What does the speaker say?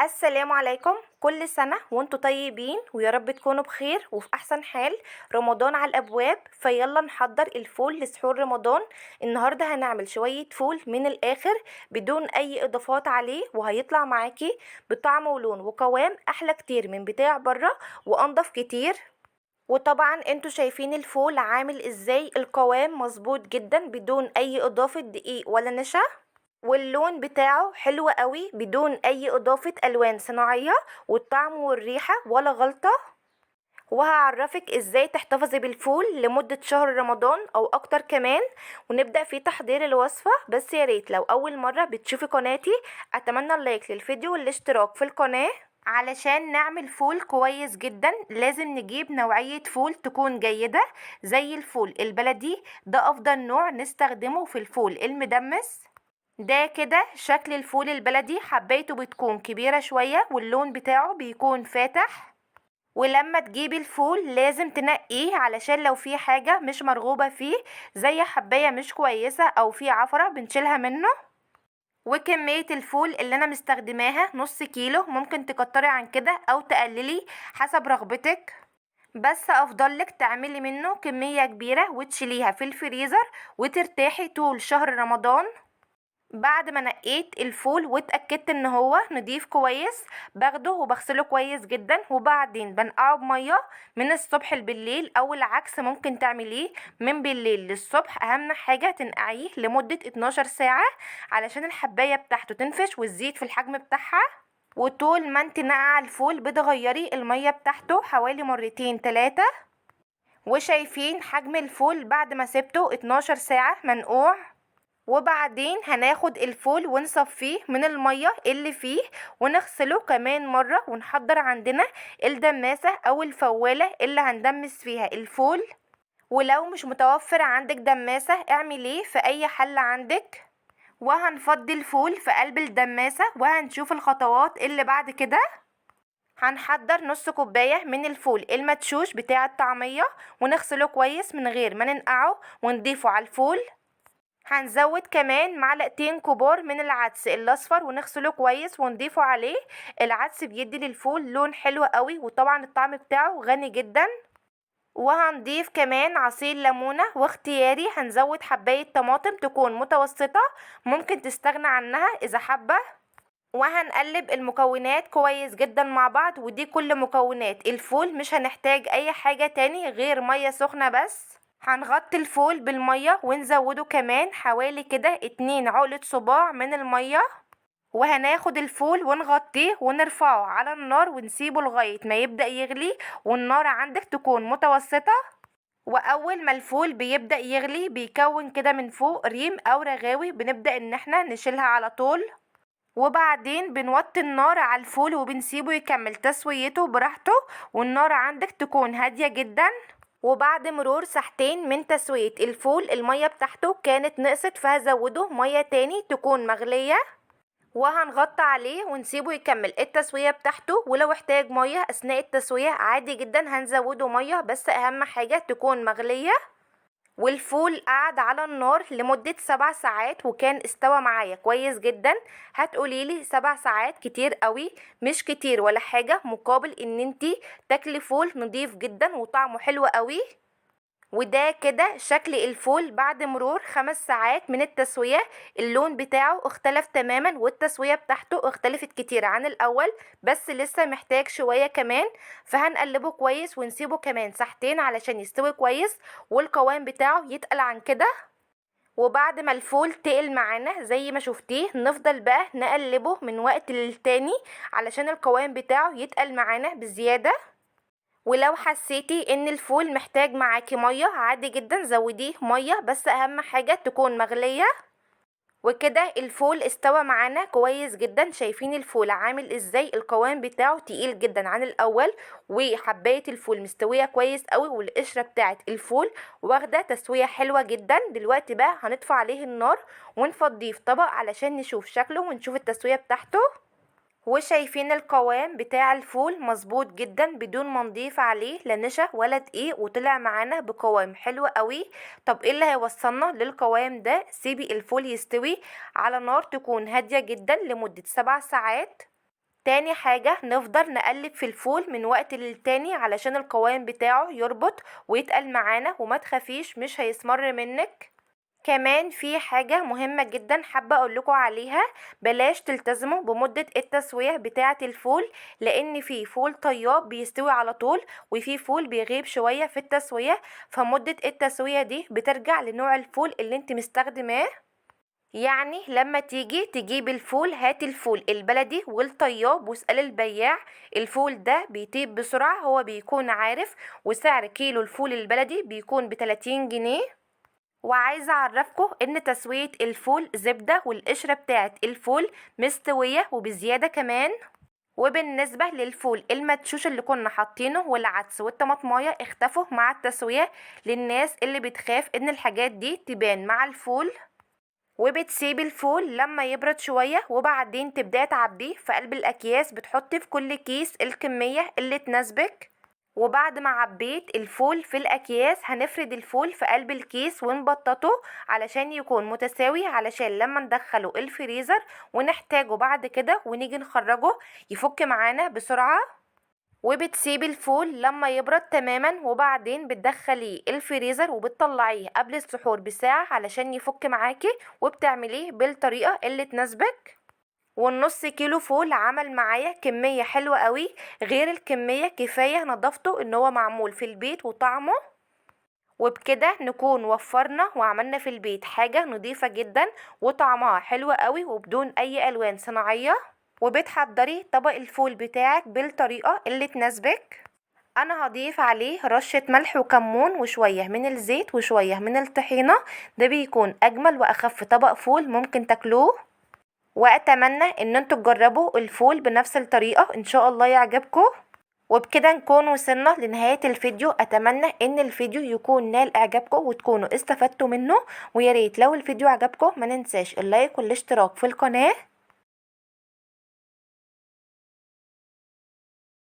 السلام عليكم. كل سنة وانتم طيبين ويا رب تكونوا بخير وفي احسن حال. رمضان على الابواب، فيلا نحضر الفول لسحور رمضان. النهاردة هنعمل شوية فول من الاخر بدون اي اضافات عليه، وهيطلع معاكي بطعم ولون وقوام احلى كتير من بتاع بره وانضف كتير. وطبعا انتوا شايفين الفول عامل ازاي، القوام مظبوط جدا بدون اي اضافة دقيق ولا نشا، واللون بتاعه حلو قوي بدون اي اضافة الوان صناعية، والطعم والريحة ولا غلطة. وهعرفك ازاي تحتفظي بالفول لمدة شهر رمضان او اكتر كمان. ونبدأ في تحضير الوصفة. بس يا ريت لو اول مرة بتشوفي قناتي اتمنى اللايك للفيديو والاشتراك في القناة. علشان نعمل فول كويس جدا لازم نجيب نوعية فول تكون جيدة زي الفول البلدي، ده افضل نوع نستخدمه في الفول المدمس. ده كده شكل الفول البلدي، حبايته بتكون كبيرة شوية واللون بتاعه بيكون فاتح. ولما تجيبي الفول لازم تنقيه علشان لو في حاجة مش مرغوبة فيه زي حباية مش كويسة او في عفرة بنشيلها منه. وكمية الفول اللي انا مستخدماها نص كيلو، ممكن تكتري عن كده او تقللي حسب رغبتك، بس افضلك تعملي منه كمية كبيرة وتشيليها في الفريزر وترتاحي طول شهر رمضان. بعد ما نقيت الفول واتأكدت ان هو نضيف كويس باخده وبغسله كويس جدا، وبعدين بنقعه بمية من الصبح لبالليل او العكس ممكن تعمليه من بالليل للصبح. اهم حاجة تنقعيه لمدة 12 ساعة علشان الحباية بتاعته تنفش وتزيد في الحجم بتاعها. وطول ما انت نقعة الفول بتغيري المية بتاعته حوالي مرتين تلاتة. وشايفين حجم الفول بعد ما سبته 12 ساعة منقوع. وبعدين هناخد الفول ونصفيه من المية اللي فيه ونغسله كمان مرة، ونحضر عندنا الدماسة او الفوالة اللي هندمس فيها الفول. ولو مش متوفر عندك دماسة اعمليه في اي حلة عندك. وهنفضي الفول في قلب الدماسة وهنشوف الخطوات اللي بعد كده. هنحضر نص كوباية من الفول المدشوش بتاع الطعمية ونغسله كويس من غير ما ننقعه ونضيفه على الفول. هنزود كمان معلقتين كبار من العدس الاصفر ونغسله كويس ونضيفه عليه. العدس بيدي للفول لون حلو قوي وطبعا الطعم بتاعه غني جدا. وهنضيف كمان عصير ليمونة، واختياري هنزود حباية طماطم تكون متوسطة ممكن تستغنى عنها اذا حابة. وهنقلب المكونات كويس جدا مع بعض، ودي كل مكونات الفول، مش هنحتاج اي حاجة تاني غير مية سخنة بس. هنغطي الفول بالمية ونزوده كمان حوالي كده 2 عقلة صباع من المية. وهناخد الفول ونغطيه ونرفعه على النار ونسيبه لغاية ما يبدأ يغلي، والنار عندك تكون متوسطة. واول ما الفول بيبدأ يغلي بيكون كده من فوق ريم او رغاوي، بنبدأ ان احنا نشيلها على طول. وبعدين بنوطي النار على الفول وبنسيبه يكمل تسويته براحته، والنار عندك تكون هادية جدا. وبعد مرور ساعتين من تسوية الفول المية بتاعته كانت نقصت، فهزوده مية تاني تكون مغلية، وهنغطي عليه ونسيبه يكمل التسوية بتاعته. ولو احتاج مية اثناء التسوية عادي جدا هنزوده مية، بس اهم حاجة تكون مغلية. والفول قعد على النار لمدة 7 ساعات وكان استوى معايا كويس جدا. هتقوليلي 7 ساعات كتير قوي، مش كتير ولا حاجة، مقابل ان انتي تاكلي فول نضيف جدا وطعمه حلو قوي. وده كده شكل الفول بعد مرور 5 ساعات من التسوية، اللون بتاعه اختلف تماما والتسوية بتاعته اختلفت كتير عن الاول، بس لسه محتاج شوية كمان، فهنقلبه كويس ونسيبه كمان ساعتين علشان يستوي كويس والقوام بتاعه يتقل عن كده. وبعد ما الفول تقل معانا زي ما شفتيه نفضل بقى نقلبه من وقت للتاني علشان القوام بتاعه يتقل معانا بزيادة. ولو حسيتي ان الفول محتاج معاكي مية عادي جدا زوديه مية، بس اهم حاجة تكون مغلية. وكده الفول استوى معانا كويس جدا، شايفين الفول عامل ازاي، القوام بتاعه تقيل جدا عن الاول، وحباية الفول مستوية كويس قوي، والقشرة بتاعت الفول واخدة تسوية حلوة جدا. دلوقتي بقى هنطفي عليه النار ونفضيه في طبق علشان نشوف شكله ونشوف التسوية بتاعته. وشايفين القوام بتاع الفول مظبوط جدا بدون ما نضيف عليه لا نشا ولا دقيق، وطلع معانا بقوام حلو قوي. طب ايه اللي هيوصلنا للقوام ده؟ سيبي الفول يستوي على نار تكون هادية جدا لمدة 7 ساعات. تاني حاجة نفضل نقلب في الفول من وقت للتاني علشان القوام بتاعه يربط ويتقل معانا، وما تخافيش مش هيسمر منك. كمان في حاجة مهمة جدا حابة اقولكوا عليها، بلاش تلتزموا بمدة التسوية بتاعة الفول، لان في فول طياب بيستوي على طول وفي فول بيغيب شوية في التسوية، فمدة التسوية دي بترجع لنوع الفول اللي انت مستخدماه. يعني لما تيجي تجيب الفول هات الفول البلدي والطياب واسأل البياع الفول ده بيطيب بسرعة، هو بيكون عارف. وسعر كيلو الفول البلدي بيكون بتلاتين جنيه. وعايزة اعرفكم ان تسوية الفول زبدة والقشرة بتاعت الفول مستوية وبزيادة كمان. وبالنسبة للفول المدشوش اللي كنا حاطينه والعدس والطماطماية اختفوا مع التسوية للناس اللي بتخاف ان الحاجات دي تبان مع الفول. وبتسيب الفول لما يبرد شوية وبعدين تبدأي تعبيه في قلب الأكياس، بتحطي في كل كيس الكمية اللي تناسبك. وبعد ما عبيت الفول في الأكياس هنفرد الفول في قلب الكيس ونبططه علشان يكون متساوي، علشان لما ندخله الفريزر ونحتاجه بعد كده ونيجي نخرجه يفك معانا بسرعة. وبتسيبي الفول لما يبرد تماما وبعدين بتدخليه الفريزر وبتطلعيه قبل السحور بساعة علشان يفك معاكي، وبتعمليه بالطريقة اللي تناسبك. والنص كيلو فول عمل معايا كمية حلوة قوي، غير الكمية كفاية نظافته ان هو معمول في البيت وطعمه. وبكده نكون وفرنا وعملنا في البيت حاجة نظيفة جدا وطعمها حلو قوي وبدون اي الوان صناعية. وبتحضري طبق الفول بتاعك بالطريقة اللي تناسبك. انا هضيف عليه رشة ملح وكمون وشوية من الزيت وشوية من الطحينة، ده بيكون اجمل واخف طبق فول ممكن تاكلوه. واتمنى ان انتوا تجربوا الفول بنفس الطريقة، ان شاء الله يعجبكم. وبكده نكون وصلنا لنهاية الفيديو. اتمنى ان الفيديو يكون نال اعجابكم وتكونوا استفدتوا منه، ويا ريت لو الفيديو عجبكم ما ننساش ال like والاشتراك في القناة.